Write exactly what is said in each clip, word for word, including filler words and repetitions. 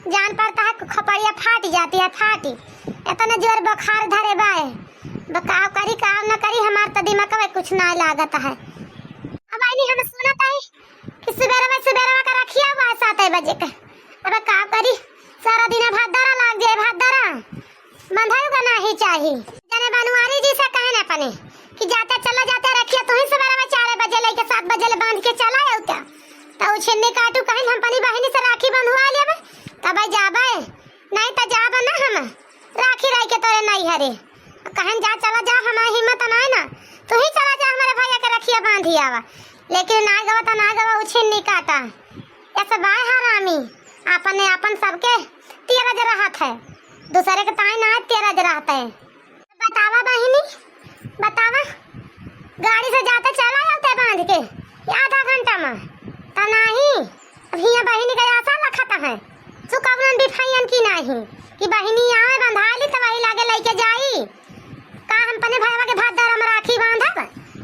जान पड़ता है, खोपड़िया फाट जाती है, फाटी। इतना जोर बुखार धरे बाए। ब-, काव करी, काव न करी, हमार तो दिमाग में कुछ ना लागत है। अब आइनी हम सुनत है कि सुबेरवा, सुबेरवा का रखिया हुआ है सात बजे के। अब काव करी, सारा दिन भात दरा लाग जाए, भात दरा। बंधाई का नाही चाही। जने बनवारी जी से कहन अपने कि जाते चला जाते रखिया, तू ही सवेरे में चार बजे लेके सात बजे ले बांध के चला आउता। त उ छिन्नी काटू कहन हम अपनी बहिनी से राखी बंधवा लेबे, तबे जाबे, नहीं त जाबे ना हम राखी रह के तोरे नहीं हरे। कहन जा चला जा, हमार हिम्मत ना है ना, तू ही चला जा हमारे भैया के रखिया बांधी आवा। लेकिन ना गवा त ना गवा, उ छिन्नी काटा। ऐसे बाय हरामी, आपन ने आपन सबके तेरज रहत है, दूसरे के ताई ना तेरज रहत है। बतावा बहिनी, बतावा, गाड़ी से जाते चला जाते बांध के आधा घंटा में, त नाही, अब हियां बहिनी के आशा लखत है, सुकवनन बिफाइयन की नाही, कि बहिनी आवे बंधाली त वही लागे लेके जाई। का हम अपने भैया के भादर में राखी बांधब?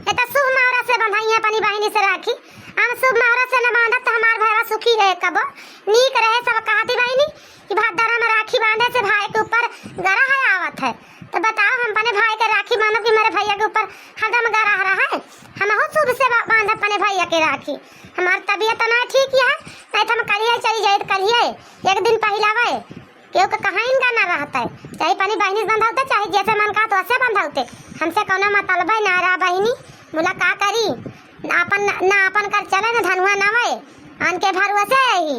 ये तो शुभ मुहूर्त से बंधाई है अपनी बहिनी से राखी। हम शुभ मुहूर्त से न बांधब तो हमार भैया सुखी रहे, कबो नीक रहे। सब कहती बहिनी कि भादर में राखी बांधे से भाई के ऊपर ग्रह आवत है। तो बताओ, हम अपने भाई के राखी बांधब कि हमारे भैया के ऊपर हरदम ग्रह रहे? हम हो शुभ से बा-, बांधब अपने भैया के राखी। हमार तबीयत ना ठीक है, नहीं तो हम कलिए चली जाए, कलिए एक दिन पहला वे केहू के कहाइन का ना रहत है, चाहे अपनी बहिनी से बंधौते, चाहे जैसे मन कहत वैसे बंधौते, हमसे कौनो मतलबे ना रहा बहिनी। मुला का करी, ना अपन, ना अपन कर चले, ना धनुआ ना वे, आन के भरोसे यही।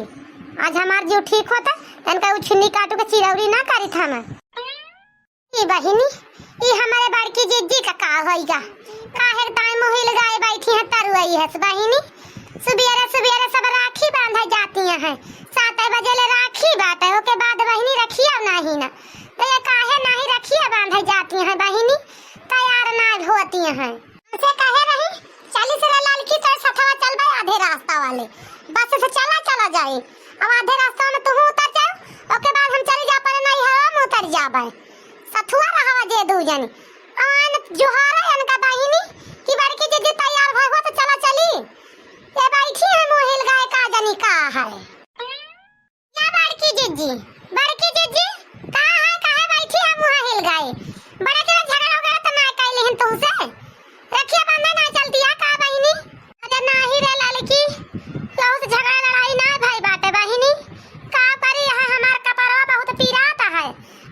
आज हमार जीव ठीक होता, इनका उछुन्नी काटू के चिरौरी ना करी था मैं। ई बहिनी, ई हमारे बड़की जिज्जी का का होइगा? काहे दाई मुहिल गाय बैठी है तरुआई है बहिनी। सुबेरे सुबेरे सब राखी बांधे जाती हैं, सात बजे ले राखी बात है, ओके बाद बहिनी रखिया नहीं ना। तो ये काहे नहीं रखिया बांधे जाती हैं बहिनी, तैयार ना होती हैं। उसे कहे रही, चालीस रे ललकी तोर सथवा चलबे आधे रास्ता वाले, बस से चला चला जाए। अब आधे रास्ता में तू उतर जाओ, ओके बाद हम चली जा पर नहीं हवा में उतर जाबे। सथुआ रहवा जे दू जनी। आन जोहारे इनका बहिनी कि बड़की जिज्जी तैयार भय हो तो चला चली। ये बैठी है मुहिल गाय का जनी का है। या बड़की जिज्जी, बड़की जिज्जी, का है, काहे बैठी है मुहिल गाय? बड़ा के झगड़ा वगैरह तो ना कैले हन तुमसे? रखिया बंधन ना चलती है का बहिनी? अरे नाही रे ललकी, केहू से झगड़ा लड़ाई ना भई बाटे बहिनी। का करी, यहाँ हमार कपड़वा बहुत पिरात है,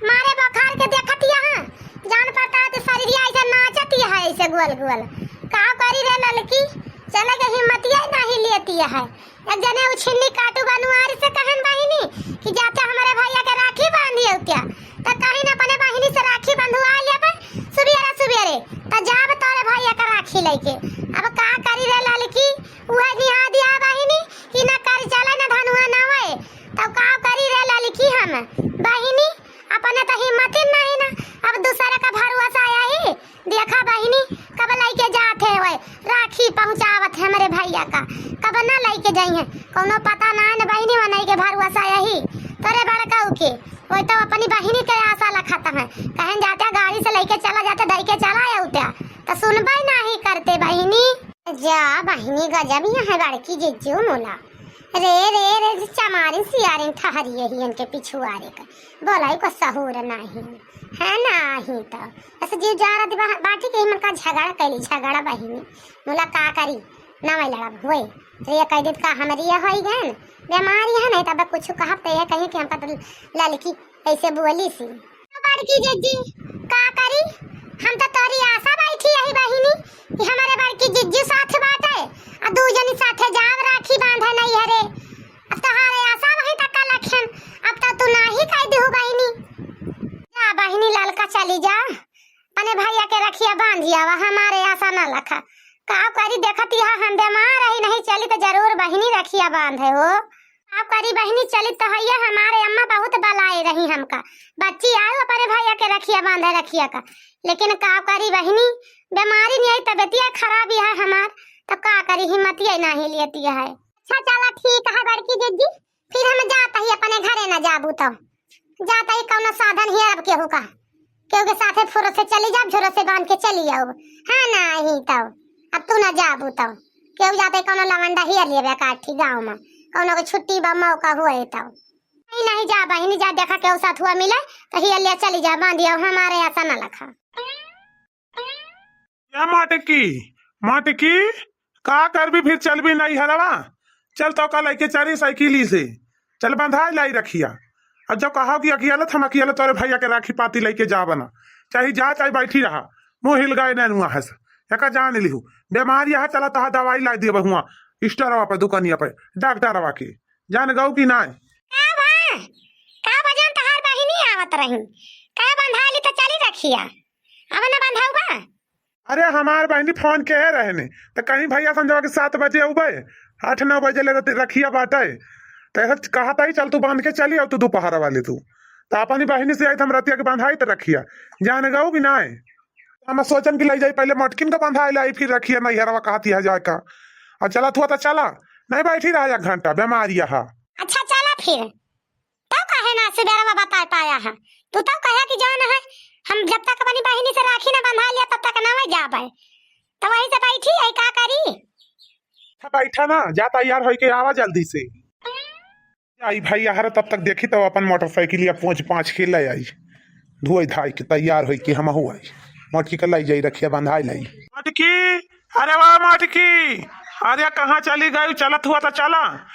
मारे बुखार के देखत यहाँ जान पड़ता है तो शरीरिया ऐसे नाचत है ऐसे गोल गोल। का करी रे ललकी, चले के हिम्मतिया नहीं लेती है। एक जने उछिन्नी काटू बनवारी से कहन बहिनी कि जाते हमारे भैया के राखी बांधी हो क्या, तो कहीं अपने बहिनी से राखी बंधवा लेबे सुबेरे सुबेरे, तो जाब तोरे भैया के राखी लेके। अब का करी रे ललकी, उहे निहा दिया बहिनी कि न कर चले न धनुआ नवे, तब का करी रे ललकी हम बहिनी, अपने तो हिम्मत ही नहीं ना, अब दूसरे का भरोसा यही। देखा बहिनी, कब लइके जात है वै राखी पहुँचावत है हमरे भैया का, कब ना लइके जाइहैं, कौनो पता ना है न बहिनी, वनई के भरोसा यही तोरे बड़काऊ के, वै तो अपनी बहिनी के आशा लखत है, कहन जाते गाड़ी से लइके चला जाते, दई के चला आउते, तो सुनबे नहीं करते बहिनी। जा बहिनी गजब यहाँ है बड़की जिज्जू मोला। रे, रे, रे, चमारिन सियारिन ठहरी यही इनके पिछुआरे का। बोलाई को सहूर नाही। है नाही तो। ऐसे जीव जा रहा बा-, बाटी के मन का झगड़ा कैली, झगड़ा बहिनी। मोला का करी? ना मैं लड़ब, होए। तो ये कह देत का हमरी ये होई गन? बीमारी है नहीं तब कुछ कहब तो ये कहीं कि हम पता ललकी ऐसे बोली सी। तो बड़की जिज्जी, का करी? हम तो तोरी आशा बैठी यही बहिनी कि हमारे बड़की जिज्जी साथ बाटे, आ दू जनी साथे जाव राखी बांधे नहीं हरे। अब तोहारे आशा वही तक का लखन, अब तो तू नाही कह दिहु बहिनी। जा बहिनी ललका चली जा, अपने भैया के रखिया बांधी आवा, हमारे आशा ना लखा। का करी देखत यहाँ हम बीमार रही नहीं चली तो जरूर बहिनी रखिया बांधे हो। का करी बहिनी, चली तो हइये, हमारे अम्मा बहुत बलाए रही हमका, बच्ची आयो अपने भैया के रखिया बांधे रखिया का, लेकिन का करी बहिनी, बीमारी नहीं आई, तबियतिया खराब ही है हमार, तब का करी, हिम्मतिया नहीं लेती है। अच्छा चला ठीक है बड़की जिज्जी, फिर हम जात ही अपने घरे न जाबू तो, जात ही कौनो साधन ही अब केहू का। केहू के साथे फुरत से चली जाब, झोरा से बांध के चली आउब। हाँ, नाही तब। अब तू ना जाबू तब। केहू जाते कौनो लवंडा हियर लेबे काठी गाँव में। कौनो के छुट्टी बा, मौका हुए तब। नहीं, नहीं जा बहिनी, जा देखा केहू साथुआ मिले, तो हिया ले चली जा, बांधिया हमारे ऐसा ना लखा। या मटकी, मटकी, का करबी फिर चलबी नैहरवा? चल तोका लइके चली साइकिली से, चल बंधाई लाई रखिया। अब जब कहा कि अकेले, हम अकेले तोरे भैया के राखी पाती लइके जाब ना, चाहे जा चाहे बैठी रहा, मुँह हिल गए नैनुआ हस। एका जान लिहू, बीमारी यहाँ चला तहा दवाई लाई दिए हुआ स्टोरवा पे, दुकानिया पे, डॉक्टरवा के। जान गऊ कि नाय? का भा? का बजन तहार बहिनी आवत रही? का बंधाली त चली रखिया? अब न बंधौबा? अरे हमार बहिनी फोन के रहने, त कहीं भैया समझवा के सात बजे अउबे, आठ नौ बजे ले रति-, रखिया बाटे। त ऐसा कहत ही चल तू बांध के चली आउ तू दोपहर वाली तू। त अपनी बहिनी से आई त हम रतिया के बंधाई त रखिया। जान गऊ कि नाय? हम सोचन कि लई जाई पहले मटकिन का बंधाई लाई, फिर रखिया नैहरवा कहती है जाए का। और चला थुआ त चला, नहीं बैठी रहा एक घंटा, बीमारी यहाँ। अच्छा चला फिर, तब काहे ना सुबेरवा बताए पाया है? तू तब कहे कि जौन है, हम जब तक अपनी बहिनी से राखी ना बंधा लिया तब तक ना वही जाबे। तो वही से बैठी है, का करी? अच्छा बैठा ना, जा तैयार होई के आवा जल्दी से। आई भैया हर तब तक देखी तो अपन मोटरसाइकिल या पहुँच पाँच के ले आई, धोई धाई के तैयार होई के हम हुआ आई। मटकी के लाई जाई रखिया बंधाई लाई। मटकी, अरे वाह मटकी, अरे कहाँ चली गई? चलत हुआ तो चला,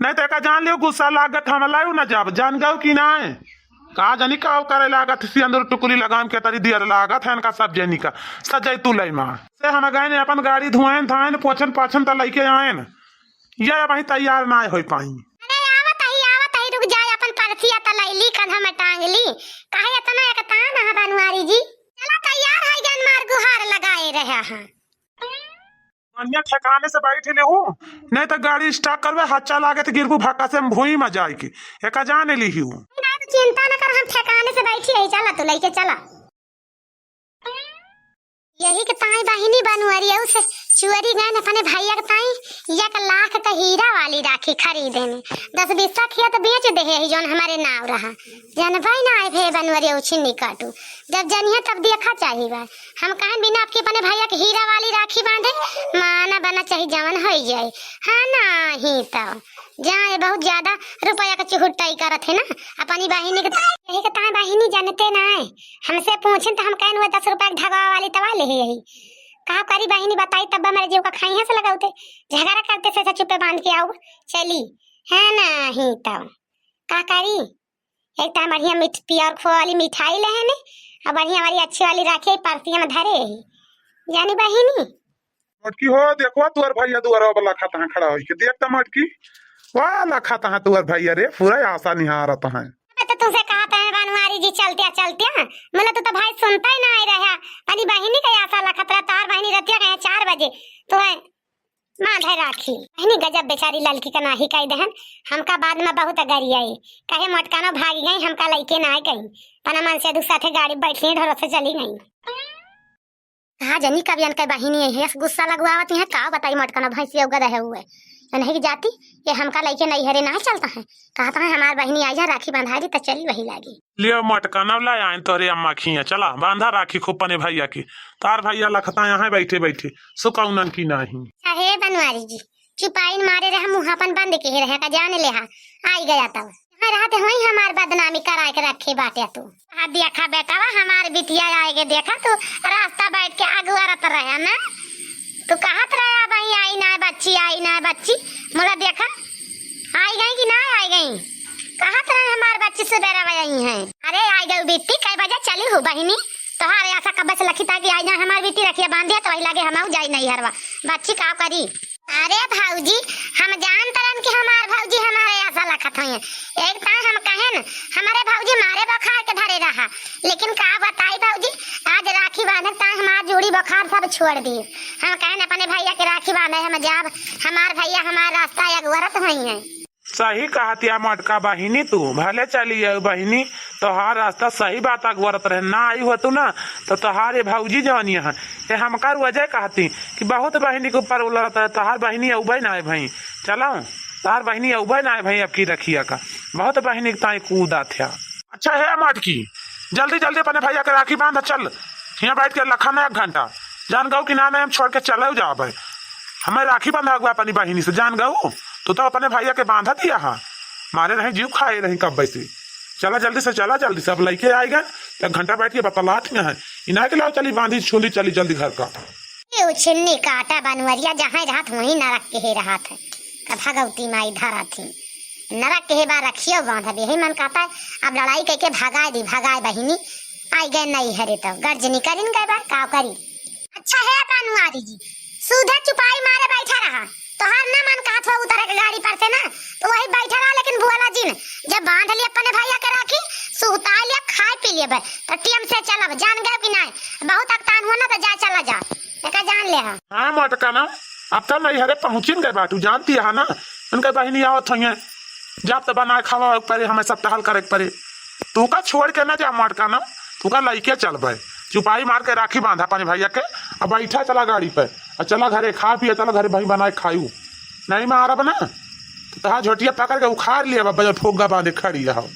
नहीं तो एका जान लियो गुस्सा लागत हम लायू न जाब, जान गऊ कि नाय? का जानी का करे लागत सिंदूर टुकली लगाम के तरी दियर लागत है इनका सब जनी का। सजई तू लई माँ से हम गए ने अपन गाड़ी धुआइन धाइन पोछन पाछन त लइके आएन, ये अबहीं तैयार नाय होई पाई। अरे आवत ही, आवत ही, रुक जाए, अपन परसिया त लैली, कंधा में टांग ली। काहे इतना एकतान है बनवारी जी? चला तैयार है, गन मार गुहार लगाए रहा है। बढ़िया ठिकाने से बैठ लेहू, नहीं तो गाड़ी स्टार्ट करबे, हच्चा लागे तो गिरबू भक्का से हम भुई में जाए के। एका जान लिहू। नहीं तो चिंता न कर, हम ठिकाने से बैठी है, चला तू लइके चला। यही के ताई बहिनी बनवरियऊ से चुअरी गए अपने भैया के ताई एक लाख का हीरा वाली राखी खरीदे ने। दस बीस लाख हिया तो बेच दे है जौन हमारे नाव रहा। जनबई ना आए भे बनवरियऊ छिन्नी काटू। जब जनिए तब देखा चाही बा। हम कहन बिना आपके अपने भैया के हीरा वाली राखी बांधे, माना बना चाही जवन होई जाए। हाँ ना ही तो। जाए बहुत ज्यादा रुपया का चुहुट्टाई करत है ना। अपनी बहिनी के यही के ताई बहिनी जानते ना है। हमसे पूछिन त हम कहन, "वह दस रुपया के धगवा वाली तवा ले ही यही।" का करी बहिनी बताई, तब मेरे जीव का खाई है से लगाउते। झगड़ा करते से, से चुप्पे बांध के आउ। चली, है ना ही तब। का करी? एक तो बढ़िया मीठ, प्योर खोआ वाली मिठाई ले है ने, और बढ़िया वाली अच्छी वाली राखी परसिया में धरे है। जानी बहिनी? मटकी हो, देखवा तुअर भैया दुआरा वाला खाता है खड़ा होई के। देख त मटकी, वाह लखा तहाँ तुअर भैया रे, पूरा आशा निहारत हैं। अबे तो तुमसे कहा था बनवारी जी चलतिया चलतिया, मतलब तू तो भाई सुनता ही ना आई रहा। अपनी बहिनी का आशा लखत रहा, तार बहिनी रतिया गए चार बजे तो है माँ धर राखी। बहिनी गजब बेचारी ललकी का नाही कह दहन, हमका बाद में बहुत गरियाई, कहे मोटकानो भागी गई, हमका लइके ना गई, पना मन से दूसरा थे गाड़ी बैठली ढोर से चली गई। कहा जनी कबियन के बहिनी है, गुस्सा लगवावत है, का बताई मोटकानो भैंसिया उगद है हुए। नहीं जाती, ये हमका लइके नैहरे ना चलता है। कहता है, "हमार बहिनी आई जा, राखी बंधाई दी, त चली वही लागी।" लियो मटका नवला आइन तोरे अम्मा खिया, चला बांधा राखी खूब पने भैया की। तार भैया लखता यहाँ बैठे बैठे, सुकौनन की नाही। अहे बनवारी जी, चुपाइन मारे रहे, मुँह अपन बंद के रहे, का जाने ले हा, आई गया तब। यहाँ रहते हुई हमार बदनामी कराए के रखे बाटे तू। आ देखा बेटावा, हमार बिटिया आए के देखा, तू रास्ता बैठ के अगुआरत रहे ना, तू कहत रहे, "अब आई, आई ना बच्ची, आई ना बच्ची।" मोला देखा, आई गई कि ना आई गई? कहत रहे, "हमार बच्ची सुबेरा में आई है।" अरे आई गई बिट्टी, कै बजे चली हो बहिनी? तोहार आशा कब से लखी था कि आई जाए हमार बिट्टी, रखिया बांध दिया, तो वही लागे हम जाई नैहरवा। बच्ची का करी? अरे भौजी, हम जानत रहन कि हमार भौजी हमारे आशा लखत हुई है। एक ताई हम कहेन, हमारे भौजी मारे बुखार के धरे रहा, लेकिन का बताई भौजी, आज राखी बांधे ताई हमार जोड़ी बुखार सब छोड़ दी। हम कहेन अपने भैया के राखी बांधे हम जाब, हमार भैया हमार रास्ता अगवरत हुई है। सही कहतिया मोटका बहिनी तू, भले चली आऊ बहिनी, तोहार रास्ता सही बात अगवरत रहे, ना आई हो तू ना, तो तोहार ये भौजी जवनी है, ये हमका रोजे कहती कि बहुत बहिनी के ऊपर उलरत है, तोहार बहिनी अउबे ना है भाई, चलो, तोहार बहिनी अउबे ना है भाई, अब की रखिया का, बहुत बहिनी के ताई कूदा था। अच्छा है मोटकी, जल्दी जल्दी अपने भैया के राखी बांध, चल, यहाँ बैठ के लखा ना एक घंटा, जान गऊ कि ना, ना हम छोड़ के चले जाबे, हमें राखी बंधा हुआ अपनी बहिनी से, जान गऊ, तू तो अपने भैया के बांधा दिया है। मारे रही, जीव खाए रही कब बैसे। चला जल्दी से, चला जल्दी से, अब लइके आइगा, एक घंटा बैठ के बतलात में है। इना के लाओ, चली बांधी छुंदी, चली जल्दी घर का। ये उछिन्नी काटा बनवरिया, जहाँ रहत वहीं नरक के हे रहत है। का भगवती माई धरत ही नरक के हे बा, रखियो बांधब, यही मन कहता है। अब लड़ाई कइके भगाए दी, भगाए बहिनी, आई गए नहीं हरे तो गर्जनी करिन गए बा, का करी। अच्छा है बनवारी जी, सुधा चुपाई मारे बैठा रहा, तोहार ना मन कहत हो उतरे के गाड़ी पर से ना, तो वही बैठा रहा, लेकिन बोला जिन, जब बांध लिया अपने भैया के राखी, सुहताई लिया, खाए पी लिया बे, तो टीएम से चलब, जान गए कि नहीं, बहुत अकतान हुआ ना, तो जा चला जा, एका जान ले हा। हाँ मोटका ना, अब तो नहीं हरे पहुँचिन गए बाटू, जानती है ना, उनके बहिनी आवत हुई है, जब तो बनाए खावा परे, हमें सब टहल करे के परे, तू का छोड़ के ना जा मोटका ना, तू का लइके चलबे। चुपाई मार के राखी बांधा अपने भैया के, अब बैठा चला गाड़ी पे, और चला घरे खा पिया, चला घरे भाई बनाए खायू। नहीं मारब ना, तो तहा झोटिया पकड़ के उखाड़ लिया, बाबा जब फुग्गा बांधे खड़ी रहो।